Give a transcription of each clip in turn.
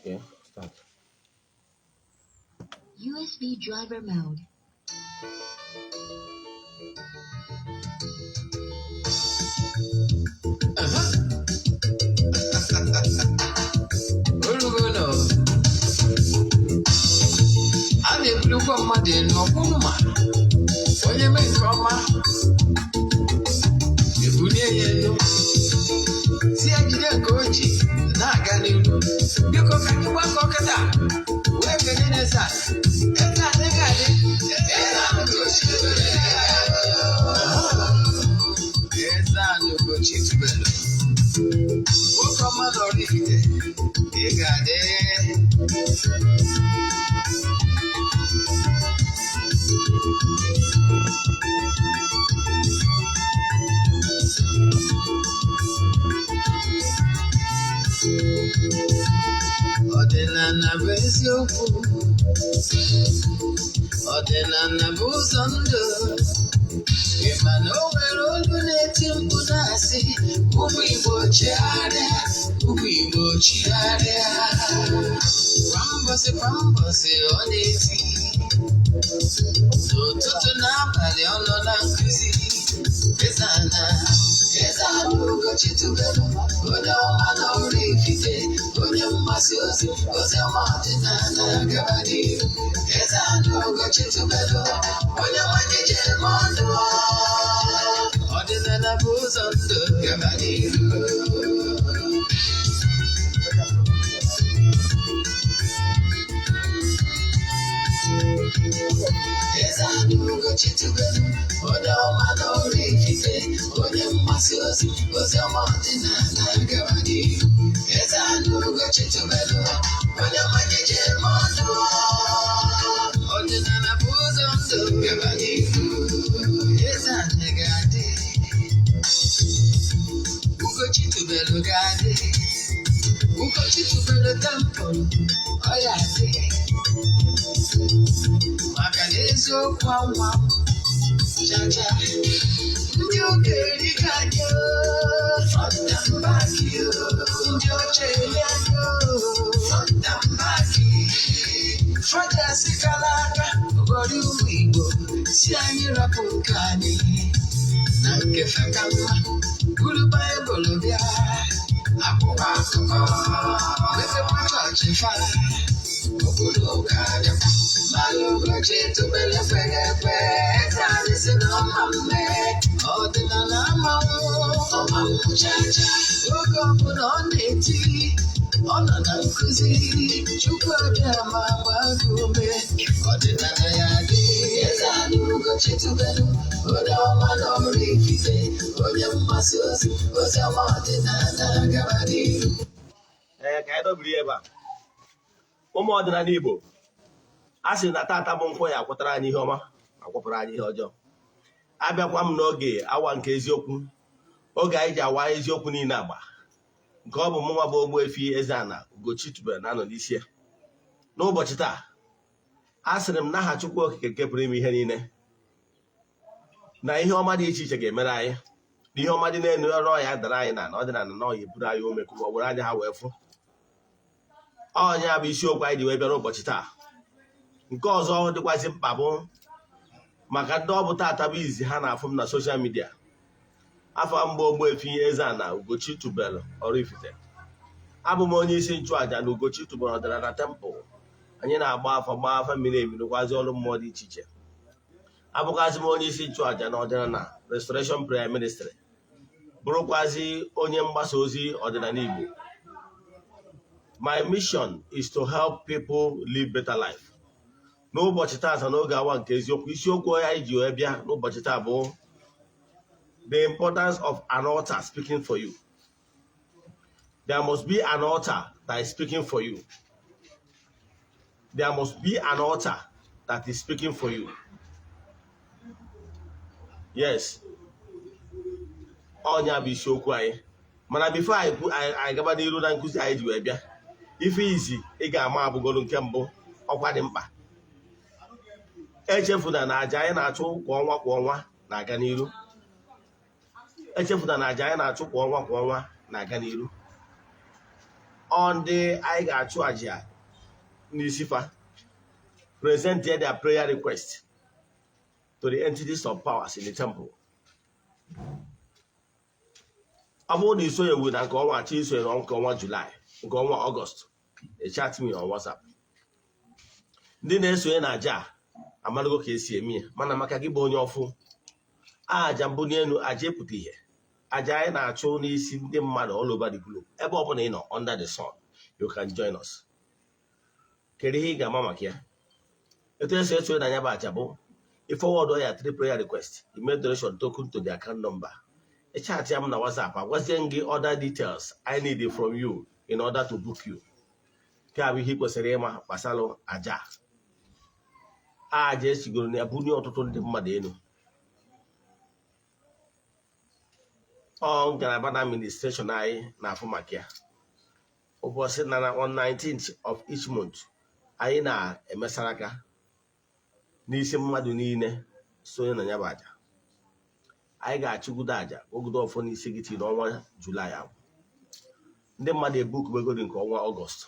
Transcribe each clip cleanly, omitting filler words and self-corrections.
Okay, start. USB driver mode. Olugono, a na-ebulukwa mmadụ elu ọkwụnụ ma onye mee nke ọma ebulie ya elu, si ya jide nke o ji na-aga n'ihu. Biko ka anyị gbakọ kịta wee kenye na eze a. Eze adịghị adị, eze ahụ Ugochi tubelu. Eze ahụ Ugochi tubelu. Nwoke ọma na Oraifite, ị ga-adị. Ọdịnala bụ eziokwu, ọdịnala bụ ụzọ ndụ. Ị ma na o nwere olu na-eti mkpu na-asị, ụmụ Igbo chigharịa, ụmụ Igbo chigharịa. Kwa mbọsị kwa mbọsị ọ na-eti, n'ụtụtụ na abalị ọ nọ na nkụzi. Eze ana, eze ana Ugochi tubelu, onye ọma na Oraifite, onye mgbasa ozi, ozi ọma ọdịnala gaba n'ihu. Eze ana Ugochi tubelu, onye nwanyị ji eme ọnụ. Ọdịnala bụ ụzọ ndụ gaba n'ihu. Eze ana Ugochi tubelu, onye ọma na Oraifite, onye mgbasa ozi, ozi ọma ọdịnala gaba n'ihu. Eze ana Ugochi tubelu, onye nwanyị ji eme ọnụ. Ọdịnala bụ ụzọ ndụ gaba n'ihu. Eze ana ga-adị, Ugochi tubelu ga-adị, Ugochi tubelu temple, ọ ya adị. Maka na eziokwu anwa chacha, ndị ụka erighị anyị oo, front and back oo, ndị ọcha eri anyị oo, front and back. Fọdụ kala aka ghọrọ ụmụ Igbo si anyị rapụ nke anyị na nke fe ka mma, buru Baịbụl bịa akwụkwọ akụkọ mepekwa chọọchị fa obodo ụka dịkwa mana Ugochi tubelu ekweghị ekwe. Eze anyị si na ọma mme ọdịnala amanwụ ọma chacha. Oge ọbụla ọ na-eti, ọ nọ na nkụzi. Chukwu abịa ma gbaa gị ume, ọdịnala ya dị. Eze anyị Ugochi tubelu, onye ọma na Oraifite, onye mgbasa ozi, ozi ọma ọdịnala gaba n'ihu. Ee, ka anyị dobiri ebe a. Ụmụ ọdịnala Igbo, a sị na tata bụ nkwọ ya akwụtara anyị ihe ọma ma kwapụrụ anyị ihe ọjọọ. Abịakwa m n'oge awa nke eziokwu, oge anyị ji awa eziokwu niile agba nke ọ bụ mụnwa bụ Ogbuefi Eze-Ana Ugochi tubelu na-anọ n'isi ya. N'ụbọchị taa, a sịrị m n'aha Chukwu Okike nke pụrụ ime ihe niile, na ihe ọma dị iche iche ga-emere anyị, na ihe ọma dị n'elu ọrụ ọya dara anyị na ọdịnala na ọya eburu anyị ome ka ọ were anya ha wee fụ. Ọnya bụ isiokwu anyị ji wee bịa n'ụbọchị taa. Nke ọzọ dịkwazị mkpa bụ maka ndị ọ bụ tata bụ izi ha na-afụ m na social media. Afọ mbụ Ogbuefi Eze-Ana Ugochi tubelu Oraifite, abụ m onye isi nchụàjà na Ugochi tubelu ọdịnala temple. Anyị na-agba afa, gbaa afa miri emi, rụkwazi ọrụ mmụọ dị iche iche. Abụkwazị m onye isi nchụàjà na ọdịnala Restoration Prayer Ministry, bụrụkwazi onye mgbasa ozi ọdịnala Igbo. My mission is to help people live better life. N'ụbọchị taata, n'oge awa nke eziokwu, isiokwu anyị ji wee bịa n'ụbọchị taa bụ the importance of an altar speaking for you. There must be an altar that is speaking for you. There must be an altar that is speaking for you. Yes, ọnya bụ isiokwu anyị. Mana before anyị gaba n'iru na nkụzi anyị ji wee bịa, ife izi ị ga-ama abụgoro nke mbụ, ọkwa dị mkpa, echefuna na aja anyị na-achụ kwa ọnwa kwa ọnwa na-aga n'iru. Echefuna na aja anyị na-achụ kwa ọnwa kwa ọnwa na-aga n'iru. Ọ ndị anyị ga-achụ àjà n'isi fa present their prayer request to the entities of powers in the temple. Ọ bụrụ na isonyewu na nke ọnwa achọ isonye na nke ọnwa Julaị, nke ọnwa Ọgọst, chat me on WhatsApp. Ndị na-esonye na aja a amarago ka esi eme ya, mana maka gị bụ onye ọfụ, aja mbụ n'elu, aja epụta ihe, aja anyị na-achụ n'isi ndị mmadụ all over the globe, ebe ọ bụla ị nọ under the sun, you can join us. Kedu ihe ị ga-ama maka ya? Etu esi esonye na ya bụ aja bụ ị forward ya three prayer request, ime donation token to the account number, chat ya m na WhatsApp, agwazie m gị other details I need from you in order to book you. Nke a bụ ihe ị kwesịrị ịma gbasara aja a. Aja esigoro na ya bunye ọtụtụ ndị mmadụ elu. Ọ ngalaba na administration anyị na-afụ maka ya. Ụbọchị na on 19th of each month, anyị na-emesara aka n'isi mmadụ niile sonye na ya bụ aja. Anyị ga-achụgodo aja ogodo ọfọ n'isi gị tiri n'ọnwa Julaị ahụ. Ndị mmadụ ebukubegodi nke ọnwa Ọgọst,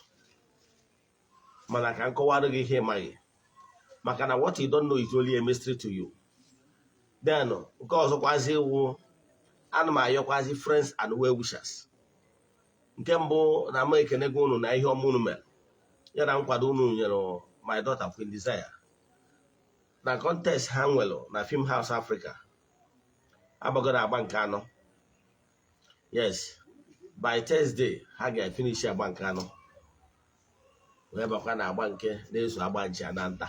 mana ka m kọwara gị ihe ịmaghị, maka na what you don't know is only a mystery to you. Then nke ọzọkwazi wụ, ana m ayọkwazi friends and well wishers. Nke mbụ, na m ekenego unu na ihe ọma unu mere, ya na nkwado unu nyere my daughter Queen Desire na contest ha nwere na Film House Africa. Agbagoro agba nke anọ. Yes, by Thursday ha ga-efinish agba nke anọ, wee bakwa na agba nke na-eso, agba nchi na nta.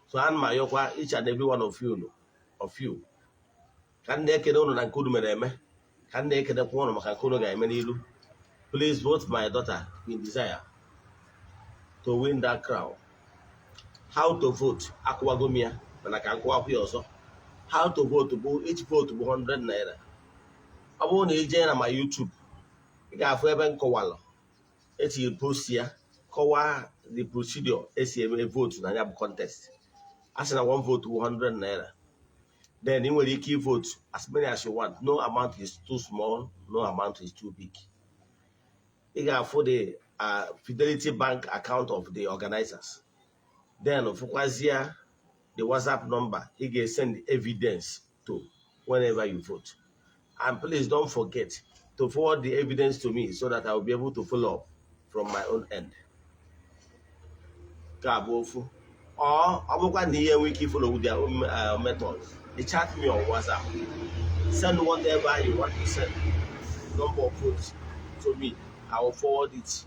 So ana m ayọkwa each and every one of you ka m na-ekene unu na nke unu mere eme, ka m na-ekenekwa unu maka nke unu ga-eme n'ilu. Please vote my daughter Queen Desire to win that crown. How to vote, akwụwago m ya, mana ka m kwụwakwa ya ọzọ. How to vote bụ, each vote bụ 100 naira. Ọ bụrụ na ị jee na my YouTube, ị ga-afụ ebe m kọwalụ, etinyere post ya, kọwaa the procedure esi eme vote na ya bụ contest. A sị na one vote bụ 100 naira. Then ị nwere ike vote as many as you want. No amount is too small, no amount is too big. Ị ga-afụ the Fidelity Bank account of the organizers, then fụkwazie the WhatsApp number ị ga-send evidence to whenever you vote. And please don't forget to forward the evidence to me so that I will be able to follow up from my own end. Nke a bụ ofu. Ọ bụkwa na ihe nwee ike follow with their own method, they chat me on WhatsApp, send whatever you want to send, number of votes to me. I will forward it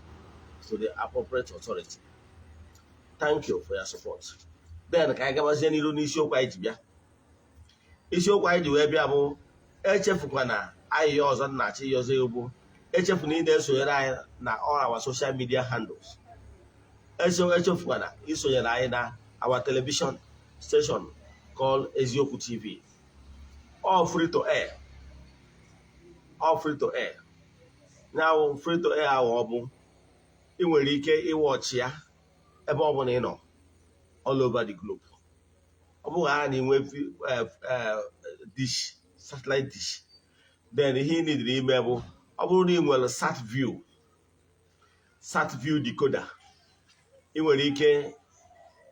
to the appropriate authority. Thank you for your support. Then ka anyị gabazie n'iru n'isiokwu anyị ji bịa. Isiokwu anyị ji wee bịa bụ, echefukwana ahịhịa ọzọ nna-achị ya ọzọ egbu, echefu na ị na-esonyere anyị na all our social media handles. Echefukwana isonyere anyị na our television station called Eziokwu TV. All free to air, all free to air. Now, free to air ahụ, ọ bụ ị nwere ike ịwatch ya ebe ọ bụla ị nọ all over the globe. Ọ bụghị ha na-enwe dish, satellite dish. Then ihe ị nidiri ime bụ, ọ bụrụ na ị nwere SatView decoder, ị nwere ike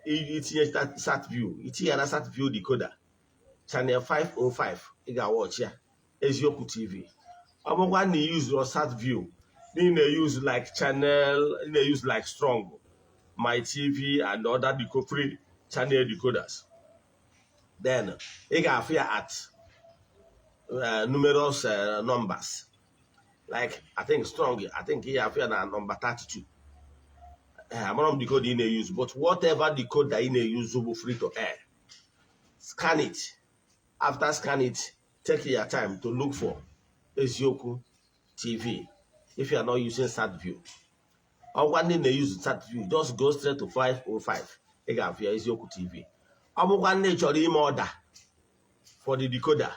itinye SatView, itinye na SatView decoder channel 505, ị ga-awatch ya, Eziokwu TV. Ọ bụrụkwa na ị use SatView, na ị na-use like channel, ị na-use like Strong, My TV and other free channel decoders, then ị ga-afụ ya at numerous numbers. Like I think Strong, I think ị ga-afụ ya na number 32. Amara m decoder ị na-use, but whatever decoder ị na-use bụ free to air. Scan it. After scan it, take your time to look for Eziokwu TV. If you are not using SatView, ọgwa ndị na-use SatView, just go straight to 505, ị ga-afụ ya, Eziokwu TV. Ọ bụkwa ndị chọrọ ime order for the decoder,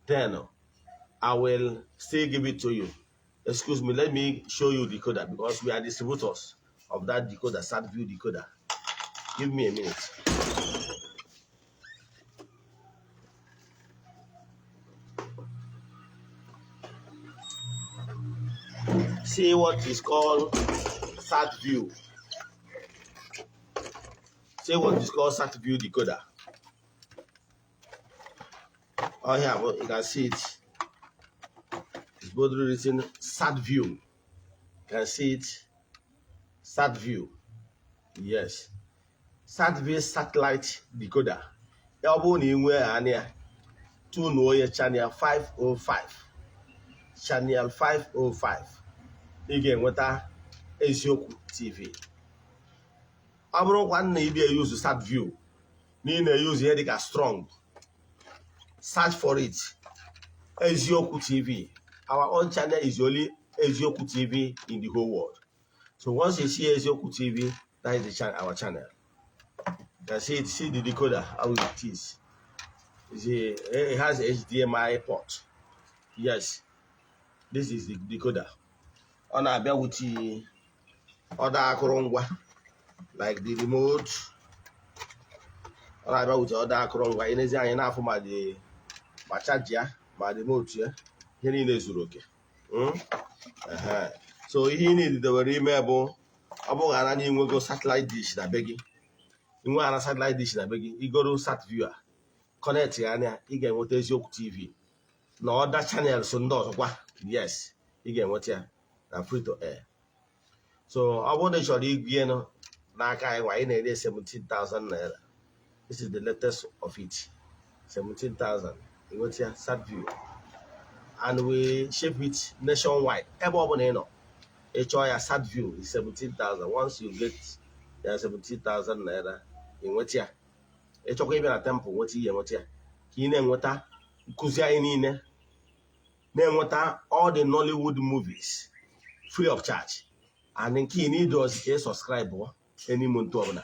then I will still give it to you. Excuse me, let me show you decoder, because we are distributors of that decoder, SatView decoder. Give me a minute. See what is called SatView. See what is called SatView decoder. Oh yeah, well, you can see it. It's both written SatView. You can see it. SatView. Yes. SatView satellite decoder. Ya ọ bụrụ na ị nwee anya, tunuo ya channel 505. Channel 505. Ị ga-enweta Eziokwu TV. Ọ bụrụkwa na ị na-eyuzu SatView, na ị na-eyuzu ihe dịka Strong, search for it. Eziokwu TV. Our own channel is only Eziokwu TV in the whole world. So once you see Eziokwu TV, that is the channel, our channel. You can see it, see the decoder, how it is. You see, it has HDMI port. Yes, this is the decoder. Ọ na-abịa with the other akụrụngwa like the remote. Ọ na-abịa with other akụrụngwa. Ị na-ezi anyị na-afụ ma the ma charge ya ma remote ya, ihe niile zuru oke. Ehe. So ihe ị na-edidewere ime bụ, ọ bụghị na inwego satellite dish na be gị, inwe ana satellite dish na be gị, igoro SatView a, connect ya anya, ị ga-enweta Eziokwu TV na other channels ndị ọzọkwa. Yes, ị ga-enweta ya na free to air. So ọ bụrụ na ị chọrọ igwe nụ n'aka anyị nwa, anyị na-ere 17,000 naira. This is the latest of it. 17,000, enweta ya, SatView, and we ship it nationwide. Ebe ọ bụla ị nọ, ị chọọ ya, SatView is 17,000. Once you get ya 17,000 naira, ị nweta ya. Ị chọkwa ịbịa na temple nweta ihe, nweta ya, ka ị na-enweta nkụzi anyị niile, na-enweta all the Nollywood movies free of charge. And nke ị need ọzọ ka ị subscribe any month ọbụla.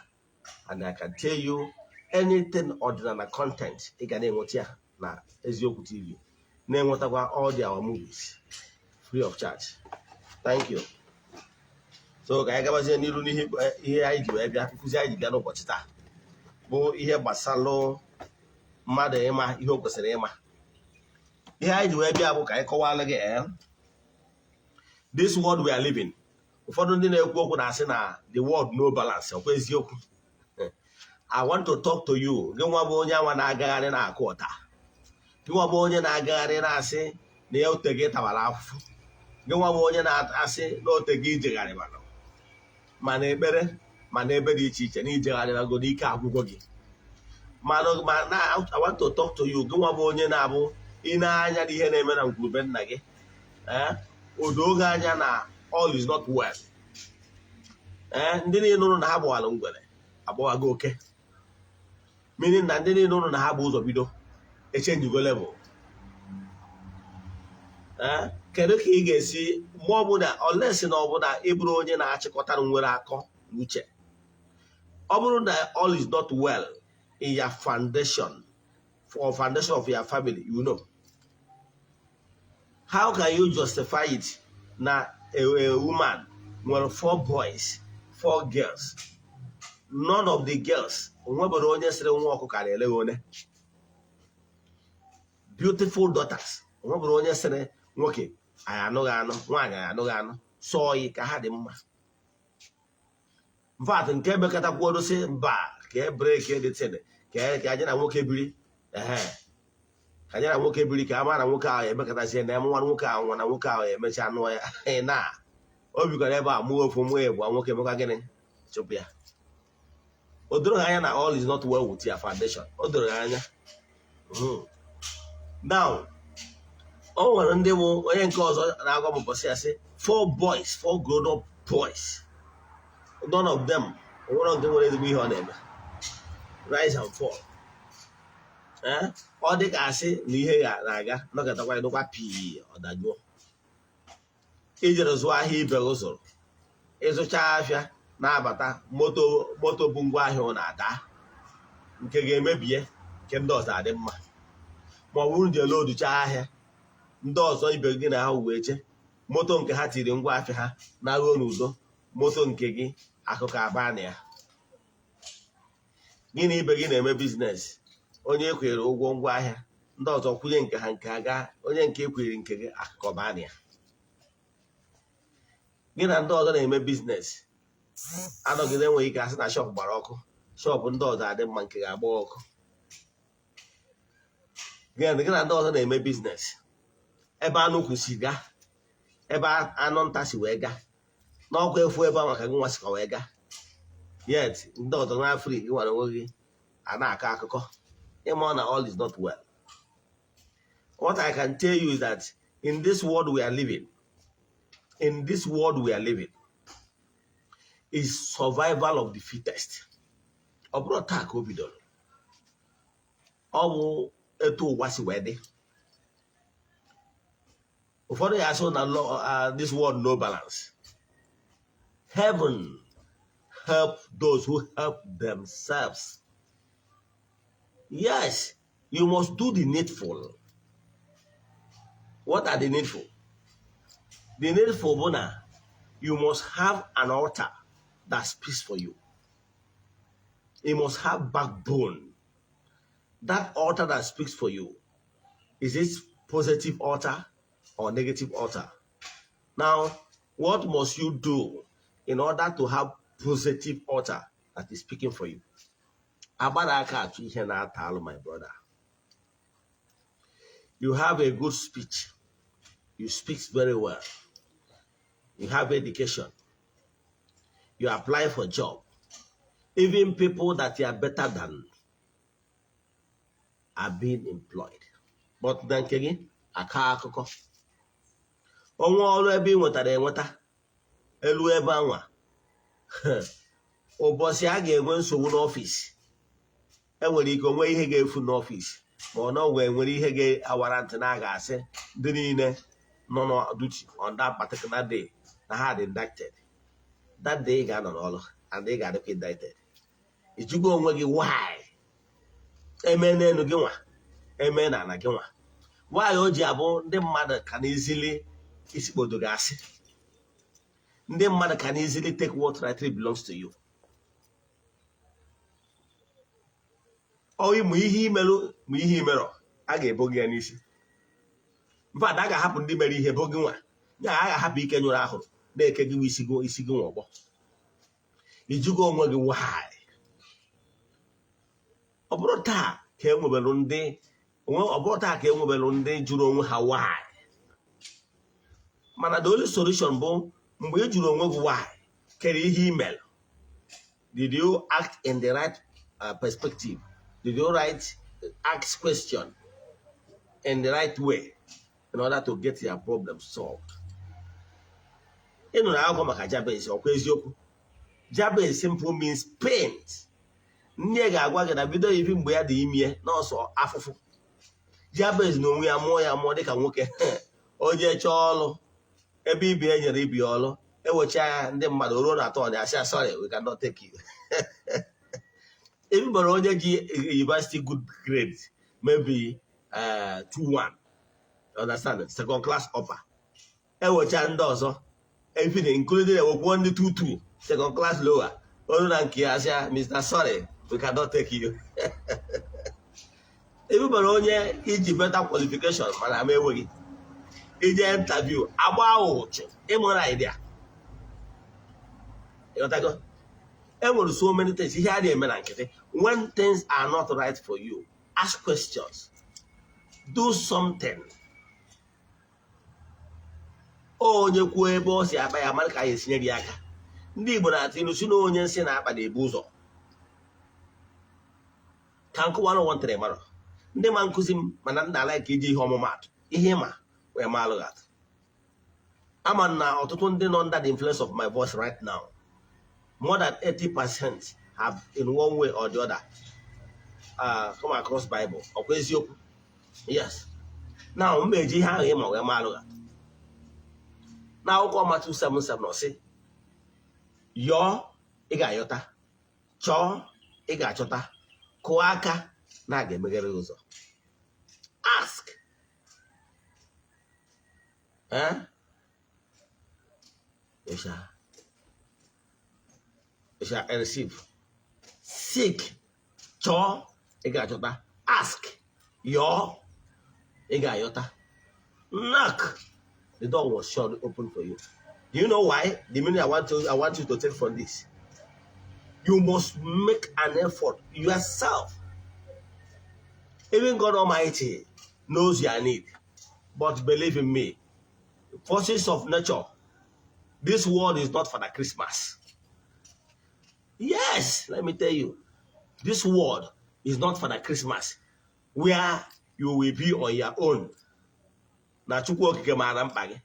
And I can tell you, anything ọdịnala content, ị ga na-enweta ya na Eziokwu TV, na-enwetakwa all the our movies free of charge. Thank you. So ka anyị gabazie n'iru n'ihe ihe anyị ji wee bịa. Nkụzi anyị ji bịa n'ụbọchị taa bụ ihe gbasalụ mmadụ ịma ihe o kwesịrị ịma. Ihe anyị ji wee bịa bụ ka anyị kọwalụ gị this world we are living. Ụfọdụ ndị na-ekwu okwu na-asị na the world no balance. Ọkwa eziokwu? I want to talk to you, gị nwa bụ onye anwa na-agagharị na-akụ ọta, gị nwa bụ onye na-agagharị na-asị na ya ote gị tawara afụfụ, gị nwa bụ onye na-asị na ote gị ijegharịbara ma na ekpere ma na ebe dị iche iche na ijegharịbago n'ike agwụgwọ gị. Mana ma na I want to talk to you, gị nwa bụ onye na-abụ ị na-anya n'ihe na-eme na ngwurube nna gị, o doo gị anya na all is not well. Ndị niile nụrụ na ha gbawara ngwere agbawago oke, meaning na ndị niile nụrụ na ha bụ ụzọ bido echenjigo level. Kedu ka ị ga-esi mgbe ọbụla olesi na ọbụla ịbụrụ onye na-achịkọtara nwere akọ na uche, ọ bụrụ na all is not well in your foundation, for foundation of your family, you know how can you justify it na a woman nwere four boys, four girls, none of the girls onwebere onye sịrị nwa ọkụkọ na-ele one beautiful daughters, onwebere onye sịrị nwoke anyị anụghị anụ nwaanyị, anyị anụghị anụ sọ oyi ka ha dị mma. In fact, nke mekọtakwuodo sị mba, ka e break the thing, ka anyị na nwoke biri, ehe, ka anyị na nwoke biri, ka a mara na nwoke ahụ emekọtazie na nwa nwoke ahụ nwa na nwoke ahụ emecha nụọ ya na o bikwara ebe a mụọ ofu mụọ ịbụa, nwoke mekwa gịnị? Chụpụ ya. O doro ha anya na all is not well with your foundation. O doro ha anya. Now o nwere ndị bụ onye nke ọzọ na-agwa m ụbọchị ya sị four boys, four grown up boys, none of them nwere nke nwere ezigbo ihe ọ na-eme. Rise and fall. Ọ dị ka asị na ihe na-aga nọkọtakwa nụkwa pii ọdajụọ. Ijere zụọ ahịa ibe gị zụrụ, ịzụcha afịa na-abata, moto moto bụ ngwa ahịa ọ na-ada, nke ga-emebie, nke ndị ọzọ adị mma. Ma ọ bụrụ nje loducha ahịa ndị ọzọ ibe gị na ha wee jee, moto nke ha tiri ngwa afịa ha na-ruo n'udo, moto nke gị akụkọ aba na ya. Gị na ibe gị na-eme business, onye ekwere ụgwọ ngwa ahịa, ndị ọzọ kwụnye nke ha, nke ha gaa, onye nke ekwere nke gị, akụkọ baa na ya. Gị na ndị ọzọ na-eme business, anọgide enweghị ike asị na shop gbara ọkụ, shop ndị ọzọ adị mma, nke ga-agba ọkụ. Gị na ndị ọzọ na-eme business, ebe anụ ukwu si gaa, ebe anụ nta si wee gaa n'ọkụ efu, ebe ahụ maka gị nwa sikwa wee gaa. Yet ndị ọzọ n'afrika, gị nwere onwe gị a na-akọ akụkọ ịma na all is not well. What I can tell you is that in this world we are living, in this world we are living, is survival of the fittest. Ọ bụrụ taa ka o bidoro, ọ bụ etu ụwa si wee dị. Ụfọdụ ya asị na this world no balance. Heaven help those who help themselves. Yes, you must do the needful. What are the needful? The needful bụ na you must have an altar that speaks for you. You must have backbone. That altar that speaks for you, is it positive altar or negative altar? Now, what must you do in order to have positive altar that is speaking for you? Agbara aka atụ ihe na-ata alụ, my brother. You have a good speech. You speak very well. You have education. You apply for job. Even people that you are better than are being employed. But na nke gị, aka akụkọ. Ọnwa ọrụ ebe ị nwetara enweta, elu ebe anwa. Ụbọchị a ga-enwe nsogbu n'ọfịs, enwere ike onwe ihe ga-efu n'ọfịs, ma ọ na onwe nwere ihe ga-awara ntị na a ga-asị ndị niile nọ na duty on that particular day na ha dị indicted. That day ị ga-anọ n'ọrụ and ị ga-adịkwa indicted. Ijugo onwe gị why? Eme n'elu gị nwa, eme na ala gị nwa. Why o ji abụ ndị mmadụ ka na-ezili isikpodo gị asị? Ndị mmadụ can easily take what rightly belongs to you. Ọ ịmụ ihe imerụ ma ihe imerọ, a ga-ebo gị ya n'isi. Mfadụ a ga-ahapụ ndị mere ihe bo gị nwa ya, a ga-ahapụ ike nyụrụ ahụrụ na-eke gị isi gị isi gị nwa ọgbọ. Ijugo onwe gị why? Ọ bụrụ taa ka e nwebelu ndị, ọ bụrụ taa ka e nwebelu ndị jụrụ onwe ha why. Mana the only solution bụ mgbe ị jụrụ onwe gị why, kere ihe email. Did you act in the right perspective? Did you write ask question in the right way in order to get your problem solved? Ị nụrụ akụkọ maka Jabez, ọkwa eziokwu? Jabez simple means pain. Nne ga-agwa gị na bido ibi mgbe ya dị ime n'ọsọ afụfụ. Jabez na onwe ya mụọ ya mụọ dịka nwoke, onye chọọ ọlụ ebe ibi e nyere ibi ọlụ, ewecha ya ndị mmadụ ruo na atọ asị, "Sorry, we cannot take you." Ebibara onye ji university good grade, maybe 2-1, understand, second class upper, ewecha ndị ọzọ even including ewekwuo ndị 2-2, second class lower, olu na nke ya asị, "Mr. Sorry, we cannot take you." Ebibara onye iji better qualification mana ama enweghị ije interview, agba ụchụ ịmụrụ idea. Ịghọtago? E nwere so many things ihe a na-eme na nkịtị. When things are not right for you, ask questions, do something. Onye kwuo ebe ọ si akpa ya mara ka anyị esinyere ya aka. Ndị Igbo na-atụ ilu si na onye nsị na-akpa na-ebu ụzọ ka nkụwa n'ụwa ntịrị mara ndị ma nkụzi m, mana nna ala ka iji ihe ọmụmatụ ihe ịma wee malụ atụ. Ama na ọtụtụ ndị nọ under the influence of my voice right now, more than 80% have in one way or the other come across Bible, ọkwa eziokwu? Yes. Now m eji ihe ahụ ịma wee malụ atụ. Na akwụkwọ Matthew 7:7, ọ sị, "Yọọ, ị ga-ayọta; chọọ, ị ga-achọta; kụọ aka na a ga-emeghere gị ụzọ." Ask, eh? You shall receive. Seek, chọọ, ị ga-achọta. Ask, yọọ, ị ga-ayọta. Knock, the door was surely open for you. Do you know why? The meaning I want you to take from this. You must make an effort yourself. Even God Almighty knows your need. But believe in me, forces of nature, this world is not for the Christmas. Yes, let me tell you, this world is not for the Christmas where you will be on your own. Na Chukwu Okike maara mkpa gị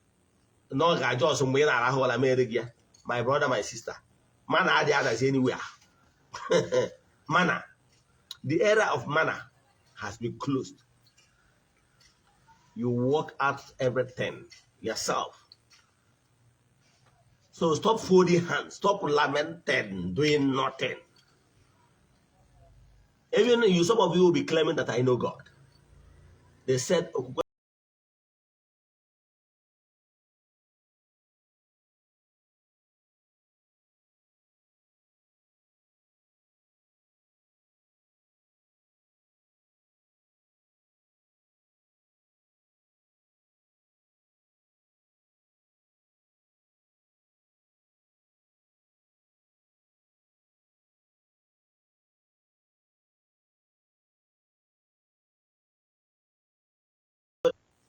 na ọ ga-aja ọsọ mgbe ị na-arahụ ụra mere gị ya. My brother, my sister, mana adịghị adazi anywhere. Mana, the era of manna has been closed. You work out everything yourself. So stop folding hands, stop lamenting, doing nothing. Even you, some of you will be claiming that I know God. They said, "Okwukwe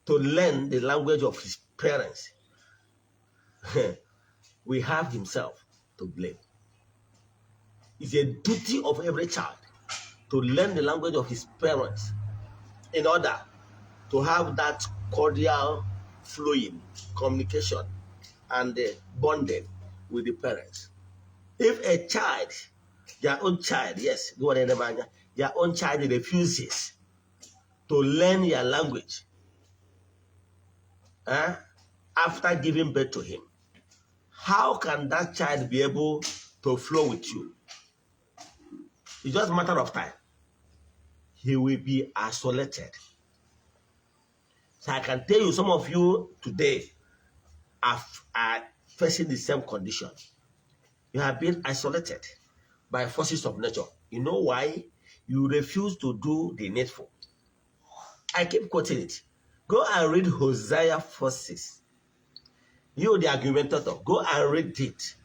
to learn the language of his parents," we have himself to blame. It's a duty of every child to learn the language of his parents in order to have that cordial, flowing communication and bonding with the parents. If a child, their own child, yes, go on, Enemanya, their own child refuses to learn your language after giving birth to him, how can that child be able to flow with you? It's just a matter of time. He will be isolated. So I can tell you, some of you today are facing the same condition. You have been isolated by forces of nature. You know why? You refuse to do the needful. I keep quoting it. Go and read Hosea 4:6. You, the argumentator, go and read it.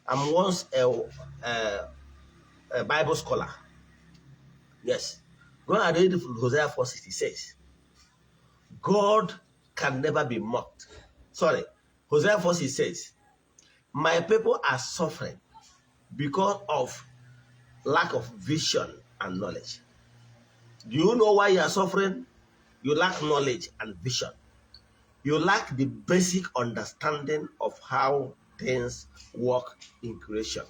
I'm once a Bible scholar. Yes. Go and read Hosea 4:6. It says, God can never be mocked. Sorry. Hosea 4:6 says, "My people are suffering because of lack of vision and knowledge." Do you know why you are suffering? You lack knowledge and vision. You lack the basic understanding of how things work in creation.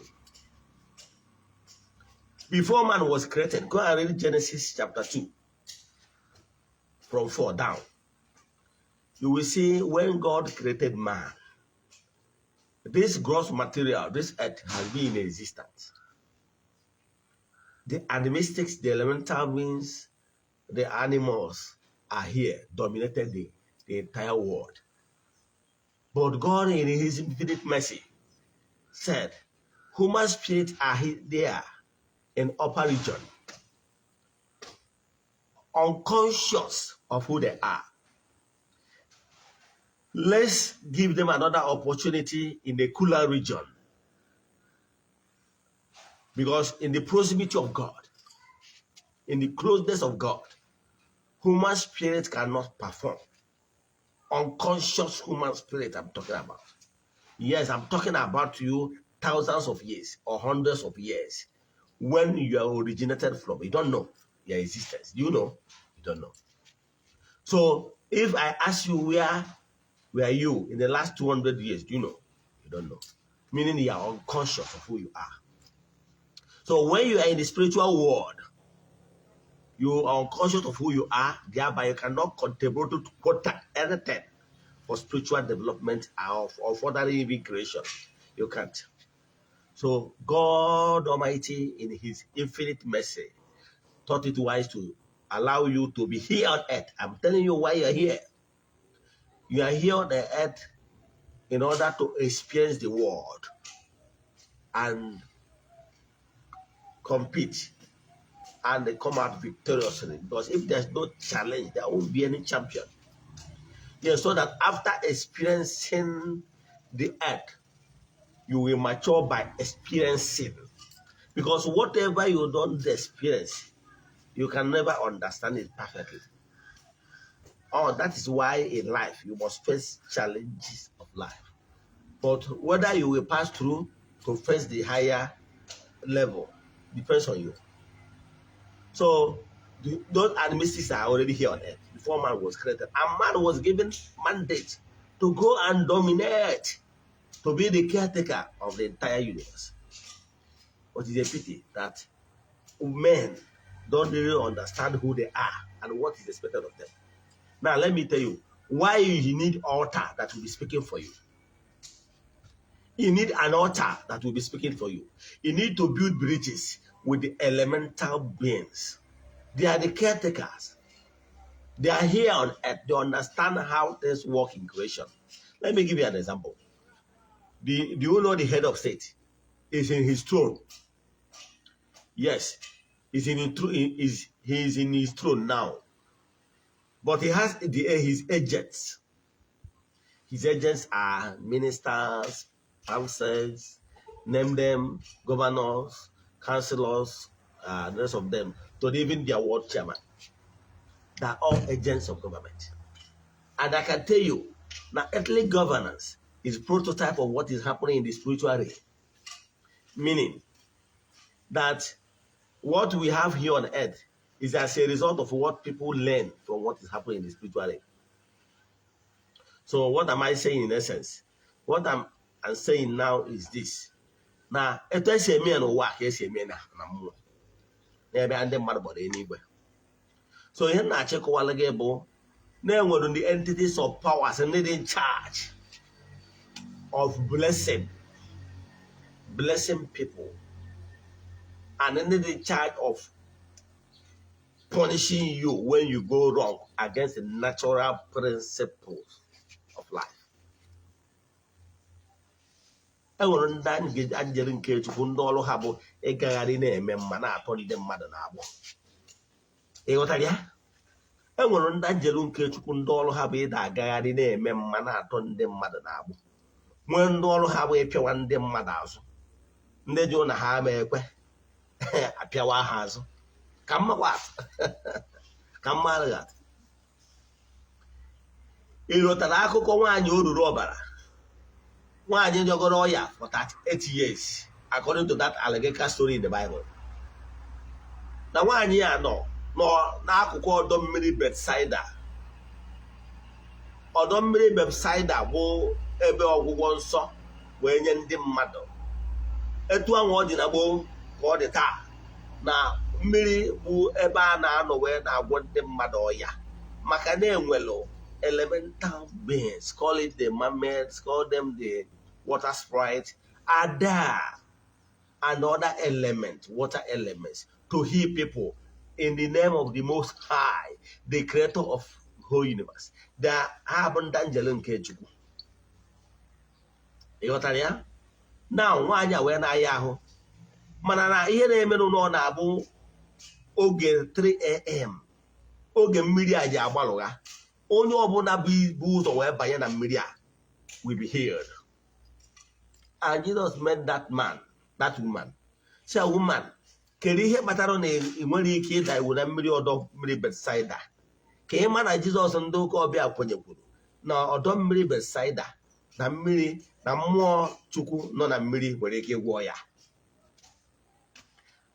Before man was created, go and read Genesis chapter 2, from 4 down. You will see when God created man, this gross material, this earth has been in existence. The animistics, the elemental beings, the animals are here, dominated the entire world. But God, in his infinite mercy, said, human spirits are there in upper region, unconscious of who they are. Let's give them another opportunity in the cooler region. Because in the proximity of God, in the closeness of God, human spirit cannot perform. Unconscious human spirit I'm talking about. Yes, I'm talking about you thousands of years or hundreds of years when you are originated from. You don't know your existence. You know? You don't know. So if I ask you where were you in the last 200 years, do you know? You don't know. Meaning you are unconscious of who you are. So when you are in the spiritual world, you are unconscious of who you are, thereby you cannot contribute to quota anything for spiritual development or further even creation. You can't. So God Almighty, in his infinite mercy, thought it wise to allow you to be here on earth. I'm telling you why you're here. You are here on the earth in order to experience the world and compete and they come out victoriously. Because if there's no challenge, there won't be any champion. Yeah, so that after experiencing the earth, you will mature by experiencing, because whatever you don't experience, you can never understand it perfectly. Oh, that is why in life you must face challenges of life. But whether you will pass through to face the higher level depends on you. So those mystics are already here on earth before man was created. And man was given mandate to go and dominate, to be the caretaker of the entire universe. But it's a pity that men don't really understand who they are and what is expected of them. Now, let me tell you why you need altar that will be speaking for you. You need an altar that will be speaking for you. You need to build bridges with the elemental beings. They are the caretakers. They are here on earth. They understand how things work in creation. Let me give you an example. Do you know the head of state is in his throne? Yes, he's in his throne now. But he has his agents. His agents are ministers, councils, name them, governors, councillors, the rest of them, to even their ward chairman. They are all agents of government. And I can tell you, now earthly governance is prototype of what is happening in the spiritual realm. Meaning that what we have here on earth is as a result of what people learn from what is happening in the spiritual realm. So what am I saying in essence? What I'm saying now is this. Na etu esi eme ya n'ụwa ka esi eme na mmụọ n'ebe ndị mmadụ gbara eluigwe. So ihe m na-achịkọwala gị bụ na enwere the entities of powers ndị dị in charge of blessing people and ndị dị in charge of punishing you when you go wrong against the natural principles of life. E nwere ndị anjelu nke Chukwu, ndị ọrụ ha bụ ịgagharị na-eme mma, na-atọ ndị mmadụ na-agbọ. Ị ghọtara ya? E nwere ndị anjelu nke Chukwu, ndị ọrụ ha bụ ịda agagharị na-eme mma, na-atọ ndị mmadụ na-agbụ, nwee ndị ọrụ ha bụ ịpịawa ndị mmadụ azụ, ndị jụrụ na ha ama ekwe, apịawa ha azụ. Ka mmakwa atụ, ka mma arụghị atụ. Ị ghọtara akụkọ nwaanyị o ruru ọbara, nwaanyị jọgoro ọya for 38 years, according to that allegorical story in the Bible? Na nwaanyị ya nọ n'akụkụ ọdọ mmiri Betsaida. Ọdọ mmiri Betsaida bụ ebe ọgwụgwọ nsọ wee nye ndị mmadụ. Etu ahụ ọ dị na gboo ka ọ dị taa, na mmiri bụ ebe a na-anọ wee na-agwọ ndị mmadụ ọya, maka na enwelu elemental beings, call it the mermaids, call them the water sprite, ada and other elements, water elements, to heal people in the name of the Most High, the creator of whole universe. The ha bụ ndị anjelu nke Chukwu. Ị ghọtara ya? Na nwaanyị a wee na-aya ahụ, mana na ihe na-emenụ na ọ na-abụ oge 3 a.m., oge mmiri a ji agbalụgha, onye ọbụla bụ ụzọ wee banye na mmiri a will be healed. And Jesus met that man, that woman, say, "Woman, kedu ihe kpatara na ị nwere ike ịda iwu na mmiri ọdọ mmiri Betsaida?" Ka ị ma na Jizọs ndị ụka ọbịa kwenyekwuru na ọdọ mmiri Betsaida na mmiri na mmụọ Chukwu nọ na mmiri nwere ike ịgwọ ya.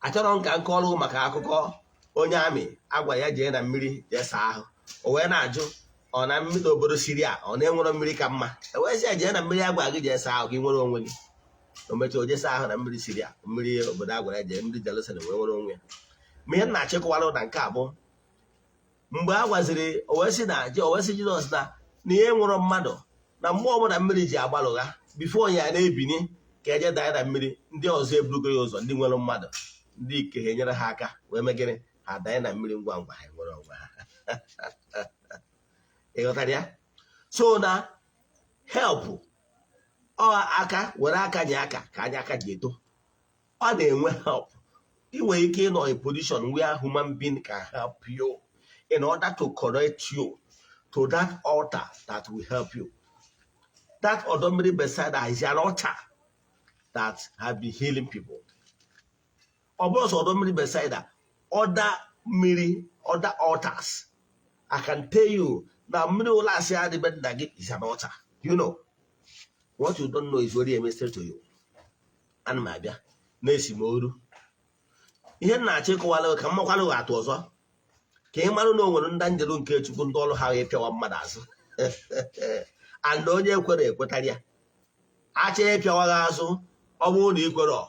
Achọrọ m ka m kọọrọ maka akụkọ onye amị agwa ya jee na mmiri jee saa ahụ, o wee na-ajụ ọ na mmiri obodo Siria ọ na-enwero mmiri ka mma. E wee sị ya jee na mmiri agwa gị jee saa ahụ ka ị nwere onwe gị. O mechaa, o jee saa ahụ na mmiri Siria, mmiri obodo agwara ya jee, mmiri Jerusalem, wee nwere onwe ya. Ma ihe m na-achịkọwara na nke a bụ mgbe a gwaziri o wee sị na o wee sị Jizọs na ihe nwụrụ mmadụ na mgbe ọbụla mmiri ji agbalụgha, before ya na-ebini ka eje daa na mmiri, ndị ọzọ eburugo ya ụzọ, ndị nwere mmadụ, ndị ike ha enyere ha aka wee megịrị ha danye na mmiri ngwa ngwa, ha nwere onwe ha. Ị ghọtara ya? So na help ọ aka were aka nye aka ka anya aka ji eto. Ọ na-enwe help. Ị nwere ike ịnọ a position where human being can help you in order to correct you to that altar that will help you. That ọdọ mmiri Bethesda is an altar that have been healing people. Ọ bụrụ sọ ọdọ mmiri Bethesda, other mmiri, other altars. I can tell you na mmiri ụlọ asị adịbe nna gị is an altar. You know what you don't know is very a mystery to you. Ana m abịa na-esi m oru. Ihe m na-achọ ịkọwala gị ka m makwara gị atụ ọzọ, ka ị marụ na o nwere ndị njelu nke Chukwu, ndị ọrụ ha ịpịawa mmadụ azụ, and onye ekwere ekwetara ya achọ ịpịawa gị azụ. Ọ bụrụ na ị kwere,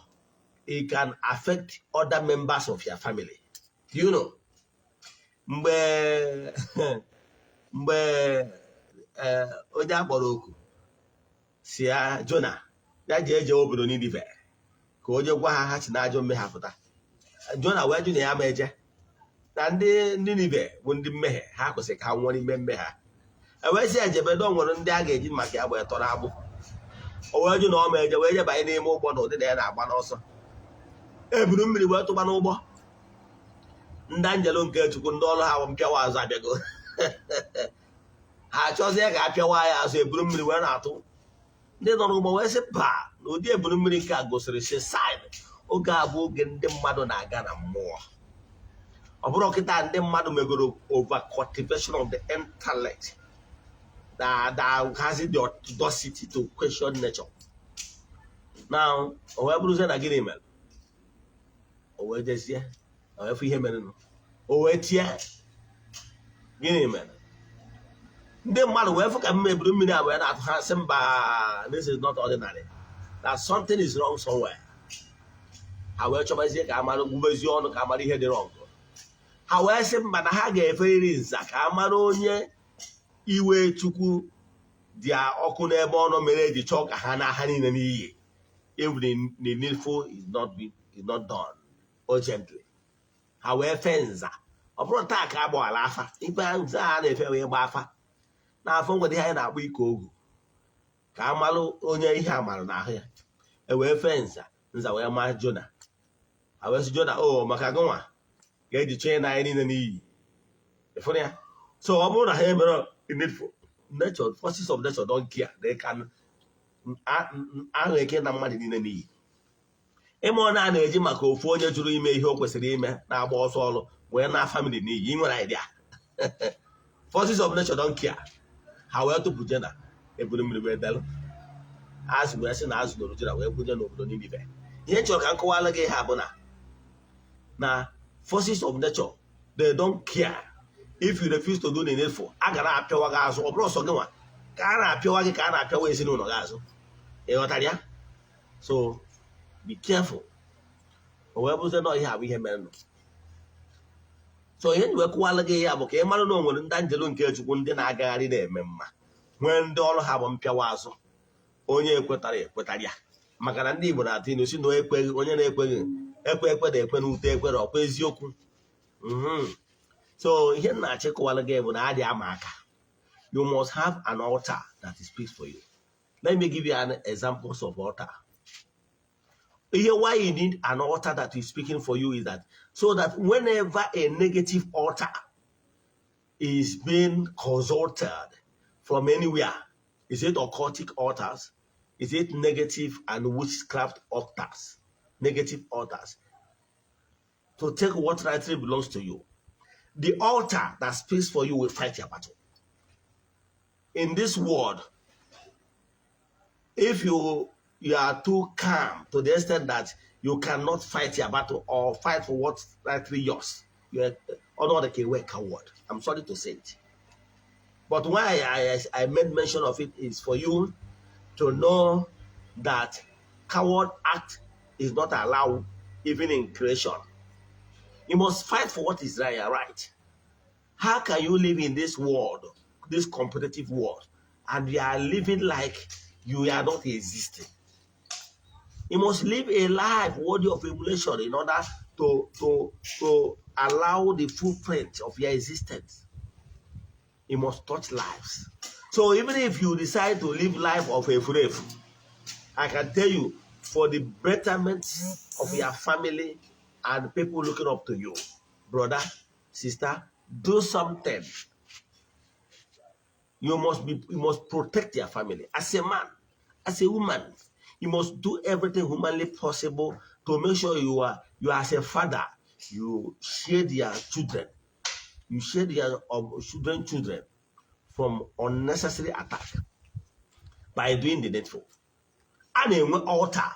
it can affect other members of your family. Do you know, mgbe onye akpọrọ oku si ya Jona ya ji eje obodo Ninive ka onye gwa ha ha si na ajọ mmehie pụta, Jona wee jụ na ya ma eje, na ndị Ninive bụ ndị mmehie, ha kwesịrị ka ha nwụọ n'ime mmehie ha. E wee sị ya jebe, na o nwere ndị a ga-eji maka ya wee tọrọ agbụ. O wee jụ na ọ ma eje, wee jebanye n'ime ụgbọ na ụdị na ya na-agba n'ọsọ. Eburu mmiri wee tụba n'ụgbọ. Ndị anjelu nke Chukwu, ndị ọrụ ha bụ mpịawa azụ, abịago. Ha achọzie ka a pịawa ya azụ. Eburu mmiri wee na-atụ. Ndị nọ n'ụgbọ wee sị ba na ụdị eburu mmiri nke a gosiri si sign oge a bụ oge ndị mmadụ na-aga na mmụọ. Ọ bụrụ kịta ndị mmadụ megoro over cultivation of the intellect that has the audacity to question nature now. O wee bụrụzie na gịnị mere? O wee jezie, o wee fụ ihe merenụ, o wee tie gịnị mere. Ndị mmadụ wee fụ ka mma eburu mmiri a wee na-atụ, ha sị mba, this is not ordinary, that something is wrong somewhere. Ha wee chọbazie ka amara, gwubezie ọnụ ka amara ihe dị wrong. Ha wee sị mba, na ha ga-eferiri nza ka amara onye iwe Chukwu dị ọkụ n'ebe ọnụ mere eji chọọ ka ha na ha niile n'iyi, if the needful is not done urgently. Ha wee fee nza. Ọ bụrụ taa ka a gbawara afa ibe nza a na-efe wee gba afa n'afọ nwere ihe anyị na-akpọ ike ogu, ka a malụ onye ihe a mara n'ahụ ya. E wee fee nza, nza wee maa Jona. Ha wee sị Jona, o maka gụnwa ga-eji chọọ na anyị niile n'iyi. Ịfụrụ ya? So ọ bụrụ na ha emere needful, nature, forces of nature don't care. They can ahụ eke na mmadụ niile n'iyi. Ịma ọ na na-eji maka ofu onye jụrụ ime ihe o kwesịrị ime, na-agba ọsọ ọrụ wee na family n'iyi. Ị nwere idea? Forces of nature don't care. Ha wee tụpụ Jona, eburu mmiri wee delụ azụ, wee sị na azụ loro Jona wee kwunye n'obodo Ninive. Ihe chọrọ ka m kọwara gị ha bụ na forces of nature, they don't care. If you refuse to do the needful, a ga na-apịawa gị azụ. Ọ bụrụ ọsọ gị nwa ka a na-apịawa gị, ka a na-apịawa ezinụlọ gị azụ. Ị ghọtara ya? So be careful. O wee bụzie na ihe a bụ ihe mere nụ. So ihe nji wee kụwalụ gị ya bụ ka ị mara na o nwere ndị anjelu nke Chukwu, ndị na-agagharị na-eme mma, nwee ndị ọrụ ha bụ mpịawa azụ. Onye ekwetara ekwetara ya, maka na ndị Igbo na-atụ ilu si na ekweghị onye na-ekweghị ekwe ekwe na-ekwe n'ute ekwere ọkwa eziokwu. So ihe m na-achọ ịkọwalụ gị bụ na adị ama aka. You must have an altar that speaks for you. Let me give you an examples of altar. Here, why you need an altar that is speaking for you is that so that whenever a negative altar is being consulted from anywhere, is it occultic altars, is it negative and witchcraft altars, negative altars, to take what rightly belongs to you, the altar that speaks for you will fight your battle. In this world, if you are too calm to the extent that you cannot fight your battle or fight for what's rightly yours, you are not a coward. I'm sorry to say it. But why I made mention of it is for you to know that coward act is not allowed even in creation. You must fight for what is right. Right. How can you live in this world, this competitive world, and you are living like you are not existing? You must live a life worthy of emulation in order to allow the footprint of your existence. You must touch lives. So even if you decide to live life of a brave, I can tell you, for the betterment of your family and people looking up to you, brother, sister, do something. You must protect your family. As a man, as a woman, you must do everything humanly possible to make sure you are, as a father, you shade your children, you shade your children from unnecessary attack by doing the needful. A na-enwe altar,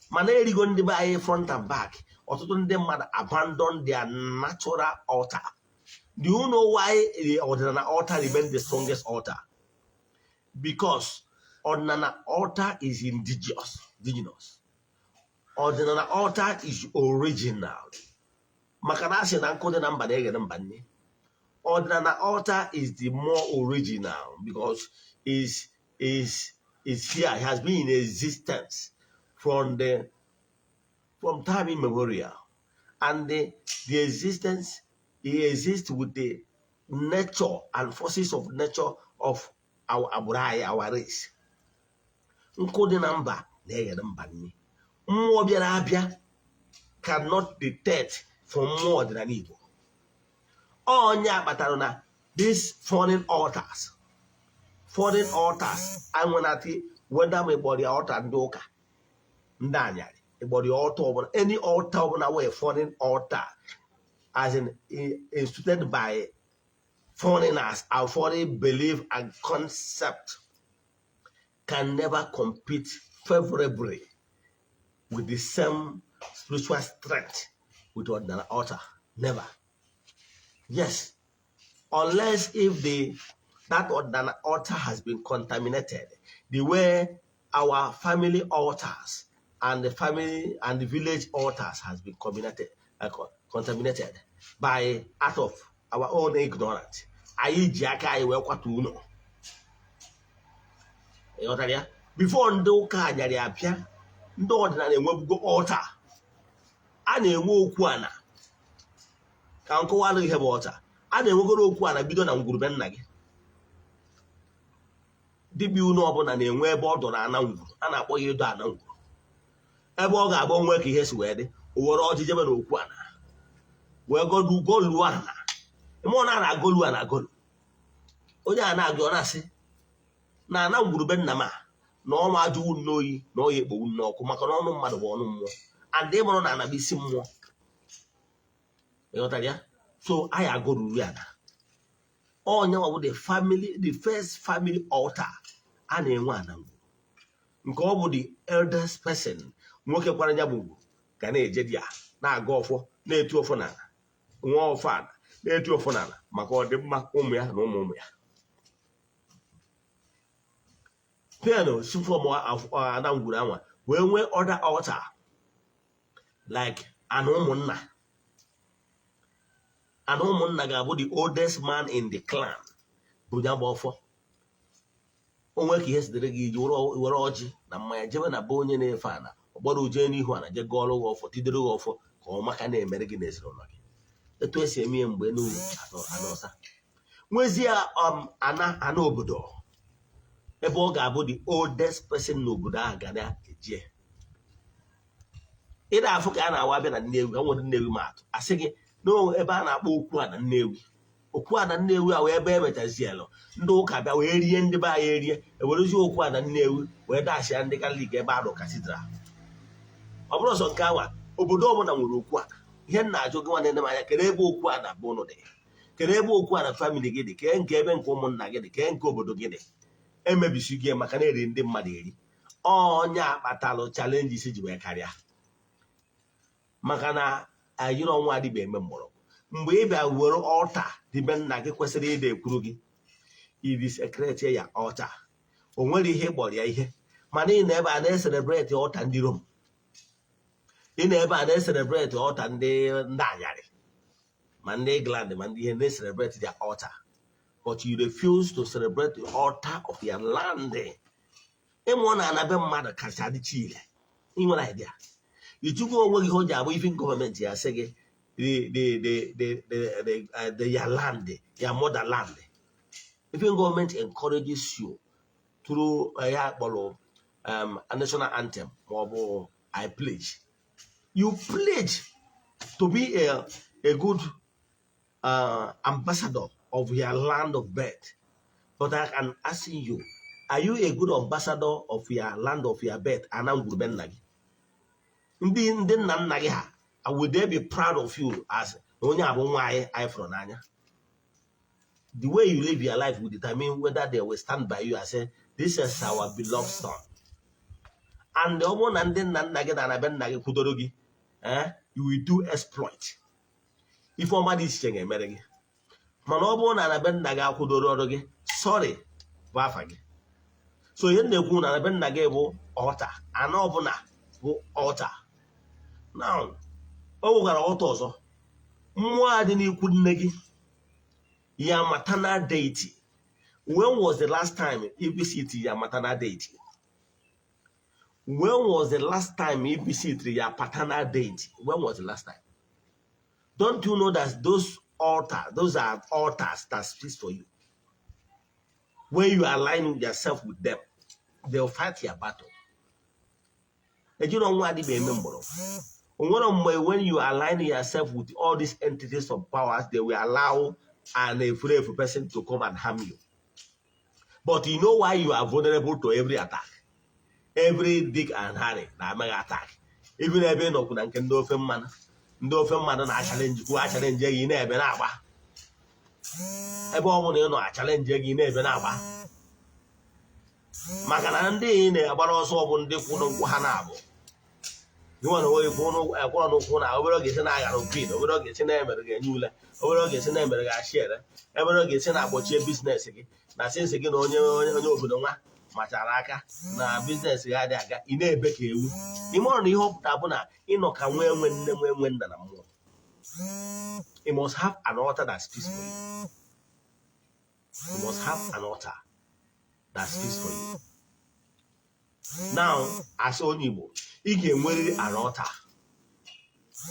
mana erigo ndị be anyị front and back. Ọtụtụ ndị mmadụ abandon their natural altar. Do you know why the ọdịnala altar remain the strongest altar? Because ọdịnala altar is indigenous. Ọdịnala altar is original, maka na asị na nkụ dị na mba na-eghere mba nne. Ọdịnala altar is the more original because is here. It has been in existence from time immemorial, and the existence, it exists with the nature and forces of nature of our agbụrụ anyị, our race. Nkụ dị na mba na-eghere mba nne. Mmụọ bịara abịa cannot detect from mmụọ ọdịnala Igbo. Onye kpatara na these foreign altars anwenati, whether ma ịkpọrọ ya altar ndị ụka, ndị anyarị, ịkpọrọ ya altar ọbụla, any altar ọbụla wee foreign altar, as in instituted by foreigners and foreign belief and concept, can never compete favorably with the same spiritual strength with ọdịnala altar. Never. Yes. Unless if the that ọdịnala altar has been contaminated, the way our family altars and the family and the village altars has been contaminated by out of our own ignorance. Anyị ji aka anyị wee kwatu ụlọ. Ịghọtara ya? Before ndị ụka anyarị abịa, ndị ọdịnala enwebugo altar. A na-enwe okwu ana ka nkọwalụ ihe bụ altar. A na-enwegoro okwu ana bido na ngwurube nna gị. Dibịa unu ọbụla na-enwe ebe ọ dọrọ ana ngwuru, a na-akpọ ya ịdọ ana ngwuru, ebe ọ ga-agba onwe ka ihe si wee dị, o were ọjị jebe n'okwu ana wee godu goluo ana. Ime ọ na agolu ana agolu, onye a na-agụ, ọ na-asị na ana ngwurube nna m a na ọma ajụwu n'oyi na ọya ekpowu n'ọkụ, maka na ọnụ mmadụ bụ ọnụ mmụọ, and ịmụrụ na ana bụ isi mmụọ. Ịghọtara ya? So anyị agoruru ana. Onye nwa bụ the family, the first family altar. A na-enwe ana ngwuru nke ọ bụ the eldest person, nwoke kwara ya bụ ngwuru, ga na-eje di ya na-aga ọfọ, na-etu ọfọ n'ala, nwa ọfọ ala, na-etu ọfọ n'ala maka ọdịmma ụmụ ya na ụmụ ụmụ ya. Then si from ana ngwuru anwa wee nwee other altar, like ana ụmụnna. Ana ụmụnna ga-abụ the oldest man in the clan bụ ya bụ ọfọ. Onwe ka ihe sitere gị iji were ọjị na mmanya jebe na be onye na-efe ana, ọgbara uje n'ihu ana, je gọọrọ gị ọfọ, tidoro gị ọfọ ka ọ maka na-emere gị n'ezinụlọ gị, etu esi eme ihe mgbe n'ugwu ana ọsa. Nwezie ana ana obodo, ebe ọ ga-abụ the oldest person n'obodo ahụ ga na-eje. Ị na-afụ ka a na-awa abịa na Nnewi, ka nwere Nnewi ma atụ, asị gị na ebe a na-akpọ okwu a na Nnewi, okwu a na Nnewi a wee ebe emechazielụ ndị ụka bịa wee rie ndị be anyị erie, ewerezie okwu a na Nnewi wee dashịa ndị Katọlik ebe a rụ cathedral. Ọ bụrụ ọsọ nke anwa, obodo ọbụla nwere okwu a. Ihe m na-ajụ gị nwanne m anya, kedu ebe okwu a na be ụnụ dị? Kedu ebe okwu a na family gị dị? Kee nke ebe nke ụmụnna gị dị? Kee nke obodo gị dị? Emebisi gị maka na eri ndị mmadụ eri. Onye akpatalụ challenges ji wee karịa, maka na ayịrị ọnwa adịbe eme mgbọrọgwụ. Mgbe ị bịa were altar dị be nna gị kwesịrị ịda ekwuru gị, idesecrate ya altar, o nwere ihe kpọrọ ya ihe. Mana ị na ebe a na-ecelebrate altar ndị Rom, ị na ebe a na-ecelebrate altar ndị anyarị, ma ndị England, ma ndị ihe na-ecelebrate their altar, but you refuse to celebrate the altar of your land. Ịmụ na anabe mmadụ kacha dịcha ile. Ị nwere idea ichukwu onwe gị, o ji abụ even gọọmenti ya sị gị the your land, your motherland. Even government encourages you through ya kpọrọ a national anthem ma ọ bụ "I pledge". You pledge to be a good ambassador of your land of birth. But I can ask you, are you a good ambassador of your land of your birth? Ana ngwuru be nna gị, ndị nna nna gị ha, will they be proud of you as na onye a bụ nwa anyị anyị fụrụ n'anya? The way you live your life will determine whether they will stand by you and say, "This is our beloved son." And ọ bụrụ na ndị nna nna gị na be nna gị kwudoro gị, you will do exploit. Ife ọma dị iche iche ga-emere gị. Mana ọ bụrụ na na be nna gị akwụdoro ọrụ gị, sorry bụ afa gị. So ihe m na-ekwu na be nna gị bụ altar, ana ọbụla bụ altar. Now, o nwekwara altar ọzọ, mmụọ a dị n'ikwu nne gị, ya maternal deity. When was the last time you visit your maternal deity? When was the last time you visited your paternal deity? When was the last time? Don't you know that those altars, those are altars that speaks for you? When you align yourself with them, they'll fight your battle. Ejiro nwa adịghị eme mgbọrọgwụ. Onwere mgbe when you align yourself with all these entities of powers, they will allow an efulefu person to come and harm you. But you know why you are vulnerable to every attack? Every Dick and Harry na-amaghị attack. Even ebe ị nọkwu na nke ndị ofe mmanụ, ndị ofe mmanụ na-achallenge kwu achallenge gị na-ebe na-agba. Ebe ọ bụla ị nọ achallenge gị na-ebe na-agba. Maka na ndị ị na-agbara ọsọ bụ ndị kwụ n'ụkwụ ha na-abụ. Gịnwa na onwe gị kwụrụ n'ụkwụ na obere oge esi na-aghara pin, obere oge esi na-emere gị enye ule, obere oge esi na-emere gị ashiere, obere oge esi na-akpọchie business gị na since gị na onye obodo nwa machara aka na business gị adịghị aga, ị na-ebe ka ewu. Ime ọrụ na ihe ọ pụtara bụ na ịnọ ka nwee nwe nne nwee nwe nna na mmụọ. You must have an altar that speaks for you. You must have an altar that speaks for you. Now, as onye Igbo, ị ga-enwerịrị an altar.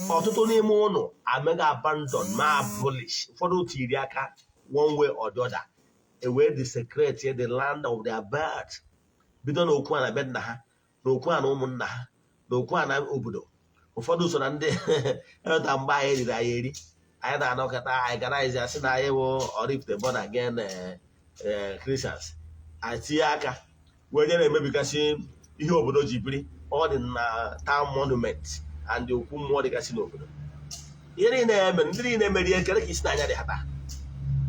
Ọtụtụ n'ime ụnụ amega abandon ma abolish. Ụfọdụ tiri aka one way or the other, e wee desecrate the land of their birth. Bido n'okwu a na be nna ha, n'okwu a na ụmụnna ha, n'okwu a na obodo. Ụfọdụ so na ndị eweta mgbe anyị riri anyị eri, anyị na-anọkọta anyị gara asị na anyị bụ Oraifite born again Christians. Anyị tinye aka wee nye na-emebigasị ihe obodo ji biri, ọ dị na town monument and okwu mmụọ dịgasị n'obodo. Ihe niile eme, ndị niile merie ekere ka isi n'anya dị ha taa.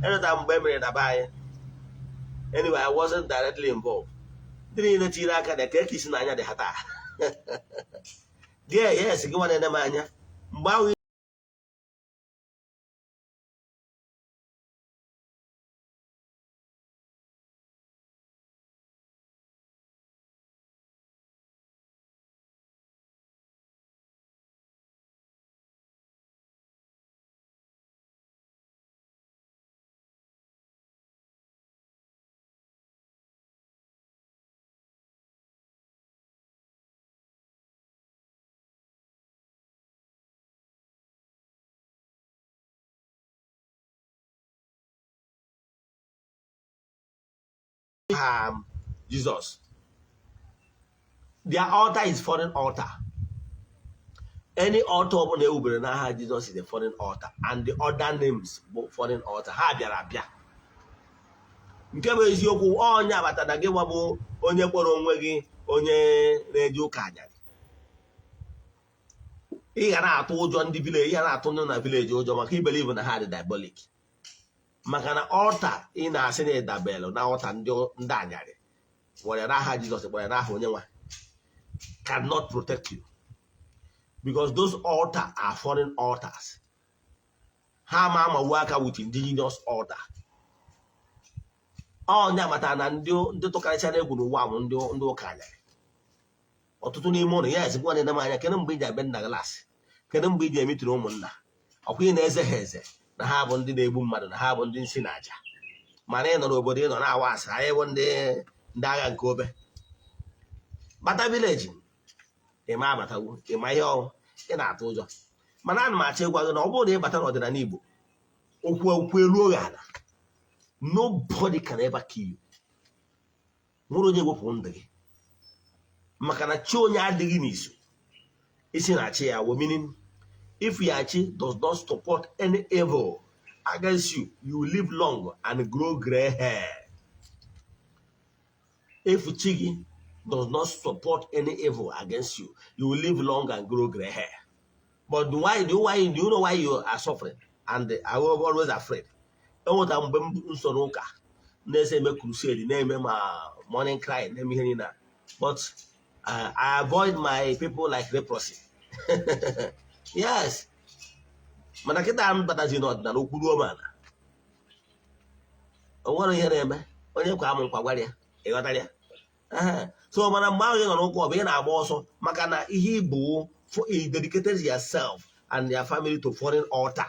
Enweta mgbe e mere na be anyị. Anyway, I wasn't directly involved. Ndị niile tiri aka na eke ka isi n'anya dị ha taa. Yes, gị nwa na-ene m anya mgbe ahụ. Jesus, their altar is foreign altar. Any altar ọbụla ewubere n'aha Jesus is a foreign altar, and the other names bụ foreign altar. Ha bịara abịa. Nke bụ eziokwu, onye agbata na gị nwa bụ onye kpọrọ onwe gị onye na-eje ụka anyarị, ị ga na-atụ ụjọ ndị village, ị ga na-atụ ndị na village ụjọ maka ibelieve na ha dị diabolic, maka na altar ị na-asị na ịdabelu na altar ndị anyarị were n'aha Jizọs, kpọrọ n'aha onye nwa, cannot protect you because those altar are foreign altars. Ha ma amawu aka with indigenous altar. Onye amata na ndị tụkarịchara egwu n'ụwa bụ ndị ụka anyarị. Ọtụtụ n'ime ụlọ ya ezigbo na m anya. Kedu mgbe iji abịa nna glaasị? Kedu mgbe iji emitiri ụmụnna? Ọkwa ị na-eze ha eze na ha bụ ndị na-egbu mmadụ, na ha bụ ndị nsi na aja, mana ị nọ n'obodo ị nọ na-awa asị anyị bụ ndị agha nke obe. Bata village, ịma abatagwo, ịma ihe ọrụ ị na-atụ ụjọ. Mana ana m achọ ịgwa gị na ọ bụrụ na ị bata n'ọdịnala Igbo, okwu okwu eruo gị ala, nobody can ever kill you. Nwere onye wepụ ndụ gị, maka na chi onye adịghị n'izu isi na chi ya wo, meaning if your chi does not support any evil against you, you will live long and grow gray hair. If chi gị does not support any evil against you, you will live long and grow gray hair. But why do you know why you are suffering and I was always afraid? Enweta mgbe m so n'ụka na-ese eme crusade, na-eme ma morning cry, na-eme ihe niile, but I avoid my people like leprosy. Yes, mana kịta m batazi n'ọdịnala, okwu ruo m ala, o nwere ihe na-eme onye kwa amụ nkwa gwara ya, ịghọtara ya? So mana mgbe ahụ ị nọ n'ụkwụ, ọ bụ ị na-agba ọsọ maka na ihe ịbụ, you dedicated yourself and your family to foreign altar,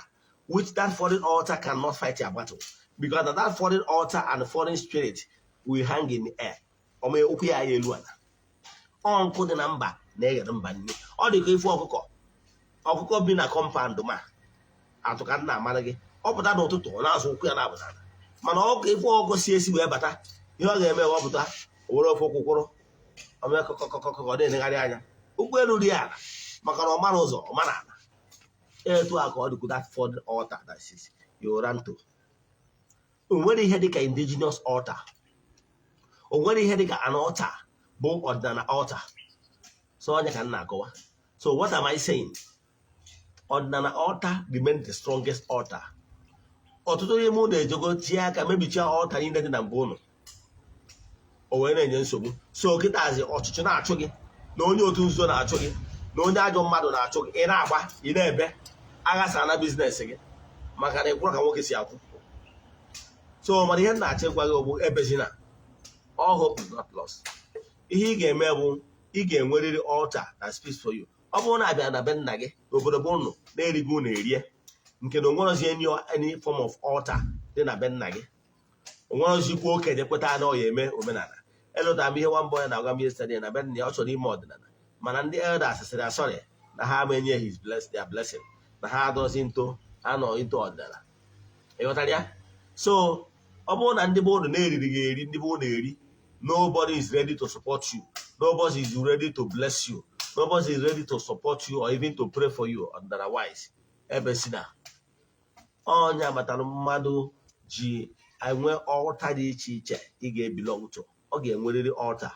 which that foreign altar cannot fight your battle, because that foreign altar and foreign spirit will hang in the air. Ome okwu ya ya elu ala. Ọ nkụ dị na mba na-eghere mba nne. Ọ dị ka ifu ọkụkọ, ọkụkọ bi na compound, ma atụ ka nna amara gị, ọ pụta n'ụtụtụ, ọ na-azụ ụkwụ ya na-abụta, mana ọkụ ifu ọkụkọ si esi wee bata, ihe ọ ga-eme, ọ pụta, o were ofe ụkwụ kwụrụ ome kọkọkọkọ, ọ na-enegharị anya ụgbọelu rie ala, maka na ọ mara ụzọ, ọ mara ala. Etu a ka ọ dịkwu that foreign altar that is you ran to. O nwere ihe dịka indigenous altar, o nwere ihe dịka an altar bụ ọdịnala altar. So onye ka m na-akọwa. So what am I saying? Ọdịnala altar remain the strongest altar. Ọtụtụ n'ime ụlọ ejego tie aka mebichaa altar niile dị na mbụ ụlọ, o wee na-enye nsogbu. So kịtazi ọchịchị na-achụ gị, na onye otu nzuzo na-achụ gị, na onye ajọ mmadụ na-achụ gị, ị na-agba, ị na-ebe aghasa na business gị, maka na ịkwụrụ ka nwoke si akwụ. So mana ihe m na-achọ ịgwa gị bụ, ebezina. All hope is not lost. Ihe ị ga-eme bụ ị ga-enwerịrị altar that speaks for you. Ọ bụrụ na abịa na be nna gị, obodo bụ ụnụ na-erighị ụnụ erie, nke na onwerozi any form of altar dị na be nna gị, onwerozikwa okenye kweta na ọ ya eme omenala. Elotara m ihe nwa mbọ ya na-agwa m yesterday na be nna ya, ọ chọrọ ime ọdịnala, mana ndị elders sịrị ya sorry, na ha ama enye his bless their blessing, na ha adọzi nto ha nọ into ọdịnala. Ịghọtara ya? So ọ bụrụ na ndị be ụnụ na-eriri gị eri, ndị be ụnụ eri, nobody is ready to support you, nobody is ready to bless you, nobody is ready to support you or even to pray for you otherwise, ebe si na onye abatara mmadụ ji enwe altar dị iche iche ị ga-ebelong to, ọ ga-enwerịrị altar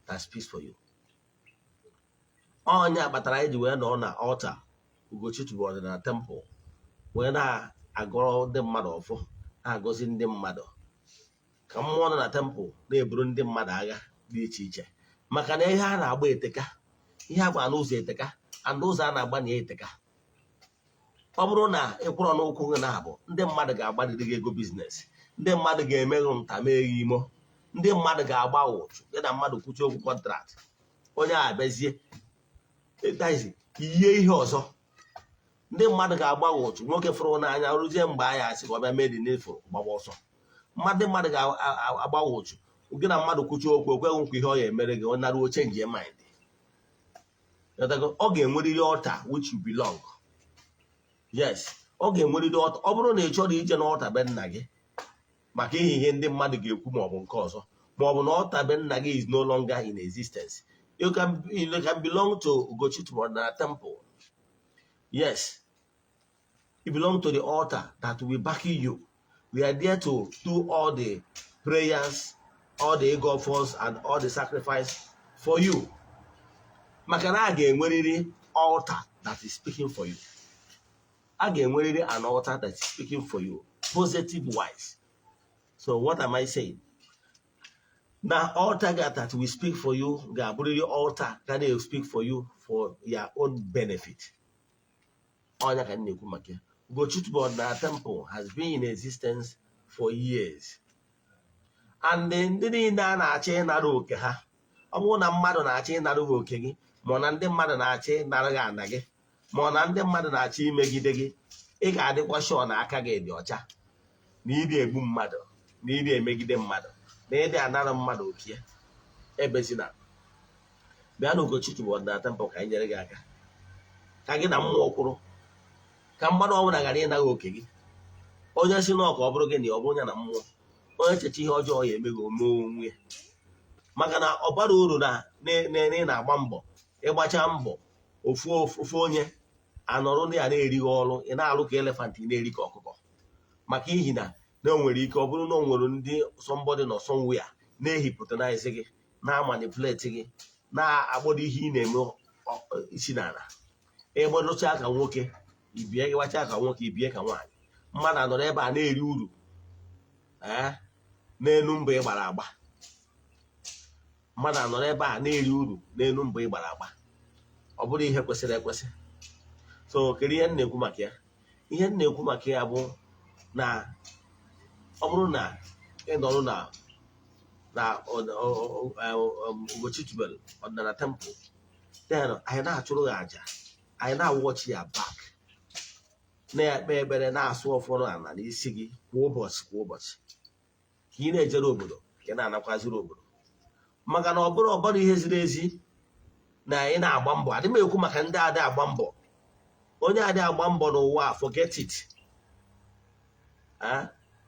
that speaks for you. Onye kpatara anyị ji wee nọ na altar Ugochi tubelu ọdịnala temple wee na-agọrọ ndị mmadụ ọfọ, na-agọzi ndị mmadụ, ka mmụọ nọ na temple na-eburu ndị mmadụ agha dị iche iche, maka na ihe a na-agba eteka, ihe a gbara n'ụzọ eteka, and ụzọ a na-agba na ya eteka. Ọ bụrụ na ị kwụrọ n'ụkwụ gị na-abụ, ndị mmadụ ga-agbalịrị gị ego business, ndị mmadụ ga-emeghu nta mee gị imo, ndị mmadụ ga-agba ụchụ gị na mmadụ kwuchi okwu contract, onye a abịazie yie ihe ọzọ. Ndị mmadụ ga-agba ụchụ. Nwoke fụrụ n'anya rụzie mgbe anyị asị ka ọ bịa mee dị n'efu, gbagba ọsọ. Mmadụ ga-agba ụchụ gị na mmadụ kwuchi okwu, okweghị nkwa ihe ọ ya emere gị, ọ naruo change mind. Ọ ga-enwerịrị altar which you belong. Yes, ọ ga-enwerịrị altar. Ọ bụrụ na ị chọrọ ije n'altar be nna gị maka ihe ihe ndị mmadụ ga-ekwu maọbụ nke ọzọ, maọbụ na altar be nna gị is no longer in existence, you can belong to Ugochi na temple. Yes, you belong to the altar that will be backing you. We are there to do all the prayers, all the ego and all the sacrifice for you, maka na a ga-enwerịrị altar that is speaking for you. A ga-enwerịrị an altar that is speaking for you positive wise. So what am I saying? Na altar that will speak for you ga-abụrịrị altar ga na-speak for you for your own benefit. Ọnya ka m na-ekwu maka ya. Ugochi na temple has been in existence for years, and ndị niile a na-achọ ịnara oke ha, ọ bụrụ na mmadụ na-achọ ịnara gị oke gị, ma ọ na ndị mmadụ na-achọ ịnara gị ana gị, ma ọ na ndị mmadụ na-achọ imegide gị, ị ga-adịkwa sure na aka gị dị ọcha, na ịdị egbu mmadụ, na ịdị emegide mmadụ, na ịdị anara mmadụ oke ya. Ebezina, bịa na Ugochi ọdịnala temple ka anyị nyere gị aka, ka gị na mmụọ kwụrụ, ka mmadụ ọbụla ghara ịnaghị oke gị. Onye si na ọka ọ bụrụ gị na ọ bụrụ ya na mmụọ, onye cheche ihe ọjọọ ya emeghị ome onwe ya, maka na ọ bara uru na ị na-agba mbọ, ịgbacha mbọ, ofu ofu onye anọrụ ndị a na-erighị ọrụ, ị na-alụ ka elephant, ị na-eri ka ọkụkọ, maka ihi na na o nwere ike ọ bụrụ na o nwere ndị somebody nọ somewhere na-ehypnotize gị. Na-amanipulate gị, na-agbado ihe ị na-eme isi n'ala. Ịgbadocha ka nwoke ibie, ịwacha ka nwoke ibie ka nwaanyị. Mmadụ anọrọ ebe a na-eri uru ee n'elu mbọ ị gbara agba. Mmadụ anọrọ ebe a na-eri uru n'elu mbọ ị gbara agba. Ọ bụrụ ihe kwesịrị ekwesị. So kedu ihe m na-ekwu maka ya? Ihe m na-ekwu maka ya bụ na ọ bụrụ na ị nọrọ na Ugochi tubelu ọdịnala temple, then anyị na-achụrụ ya àjà, anyị na-awọchi ya back, na-ekpe ekpere, na-asụ ụfọdụ ala n'isi gị kwa ụbọchị, kwa ụbọchị, ka ị na-ejere obodo, ka ị na-anakwaziri obodo, maka na ọ bụrụ ihe ziri ezi na ị na-agba mbọ. Adị m ekwu maka ndị adị agba mbọ. Onye adị agba mbọ n'ụwa a, forget it. Ah,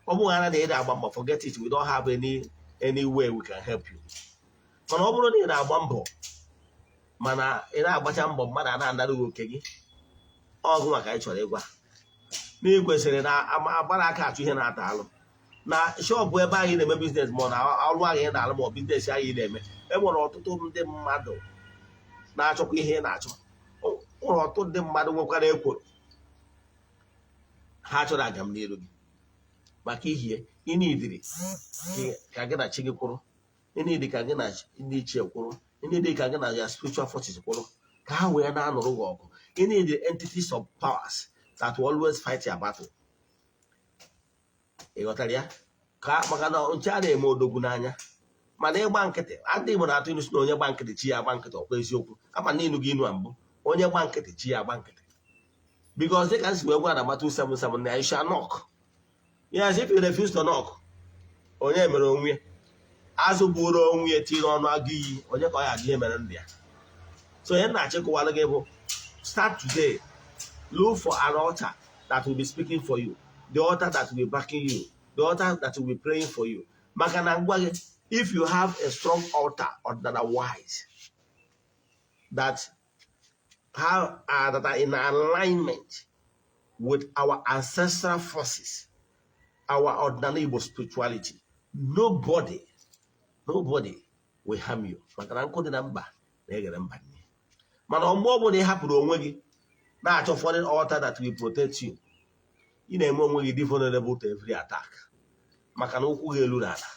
ọ bụghị ara na ị na-agba mbọ, forget it. We don't have any way we can help you. Mana ọ bụrụ na ị na-agba mbọ, mana ị na-agbacha mbọ, mmadụ a na-anara gị oke gị, ọgụ maka anyị chọrọ ịgwa na ị kwesịrị na agbara aka achụ ihe na-ata alụ na shop ebe anyị na-eme business, ma ọ na ọrụ anyị na-alụ, ma ọ business anyị na-eme. E nwere ọtụtụ ndị mmadụ na-achọkwa ihe ị na-achọ. Nwere ọtụtụ ndị mmadụ nwekwara ekworo ha chọrọ agam n'iru gị. Maka ihie ịnidiri ka gị na chi gị kwụrụ, ịnidi ka gị na ndị ichie kwụrụ, ịnidi ka gị na ya spiritual forces kwụrụ, ka ha wee na-anụrụ gị ọgụ. You entities of powers that will always fight your battle. Ị ghọtara ya? Ka maka na nche a na-eme odogwu n'anya. Mana ịgba nkịtị, adị Igbo na-atụ ilu si na onye gba nkịtị, chi ya agba nkịtị. Ọkwa eziokwu? Ama na ịnụ gị inu a mbụ, onye gba nkịtị, chi ya agba nkịtị, because dịka nsi wee gwa na Matthew 7:7 na you shall knock. Yes, if you refuse to knock, onye mere onwe ya azụ bụrụ onwe ya tiri ọnụ agụ iyi, onye ka ọ ya adị ihe mere ndụ ya? So ihe na-achịkọwara gị bụ, start today, look for an altar that will be speaking for you, the altar that will be backing you, the altar that will be praying for you. Maka na ngwa gị, if you have a strong altar, ọdịnala wise, that are in alignment with our ancestral forces, our ọdịnala Igbo spirituality, nobody will harm you. Maka na nkụ dị na mba na-eghere mba nne. Mana mgbe ọ bụla ị hapụrụ onwe gị na-achọ foreign altar that will protect you, ị na-eme onwe gị dị vulnerable to every attack, maka na ụkwụ gị elu n'ala.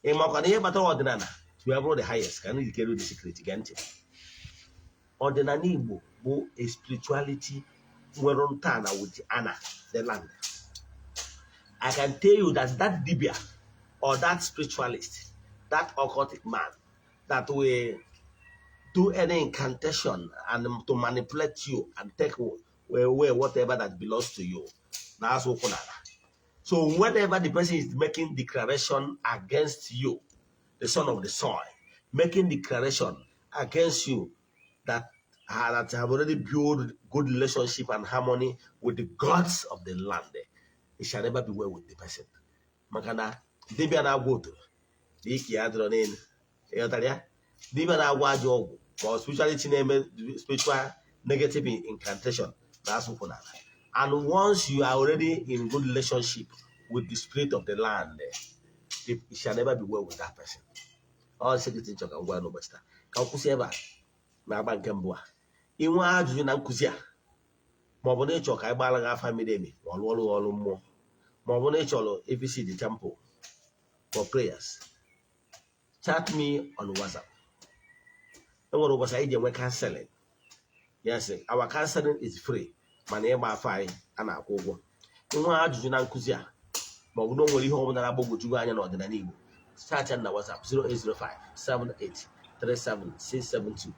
Ị makwa na ihe kpatara ọdịnala wee bụrụ the highest? Ka ndị jikere the secret. Gee ntị. Ọdịnala Igbo bụ a spirituality nwere ntọala with ana, the land. I can tell you that that dibia or that spiritualist, that occultic man that will do any incantation and to manipulate you and take away whatever that belongs to you, na-asụ ụkwụ n'ala. So whenever the person is making declaration against you, the son of the soil, making declaration against you that have already built good relationship and harmony with the gods of the land, it shall never be well with the person. Maka na dibịa na-agwọ otoro na ike ya dịrọ n'elu. Ịghọtara ya? Dibịa na-agwọ ajọ ọgwụ, ma ọ spirituality na-eme spiritual negative incantation, na-asụ ụkwụ n'ala. And once you are already in good relationship with the spirit of the land, it shall never be well with that person. Ọ secret nchọ ka m gwa n'ụbọchị taa. Ka m kwụsị ebe a na-agba nke mbụ a. Inwe ajụjụ na nkụzi a, ma ọ bụ na ịchọ ka anyị gbaara gị afa miri emi, ma ọ lụọ ọrụ ọrụ mmụọ, ma ọ bụ na ị chọrọ visit the temple for prayers, chat me on WhatsApp. Enwere ụbọchị anyị ji enwe counseling. Yes, our counseling is free, mana ịgba afa anyị, a na-akwụ ụgwọ. Inwe ajụjụ na nkụzi a, ma ọ bụ na o nwere ihe ọbụla na-agbagwoju gị anya n'ọdịnala Igbo, chat na WhatsApp 0805 78 37 672.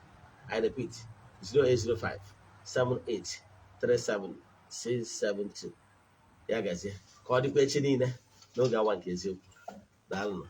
I repeat, 0805 78 37 672. Ya gazie, ka ọ dịkwa echi niile n'oge awa nke eziokwu. Daalụ.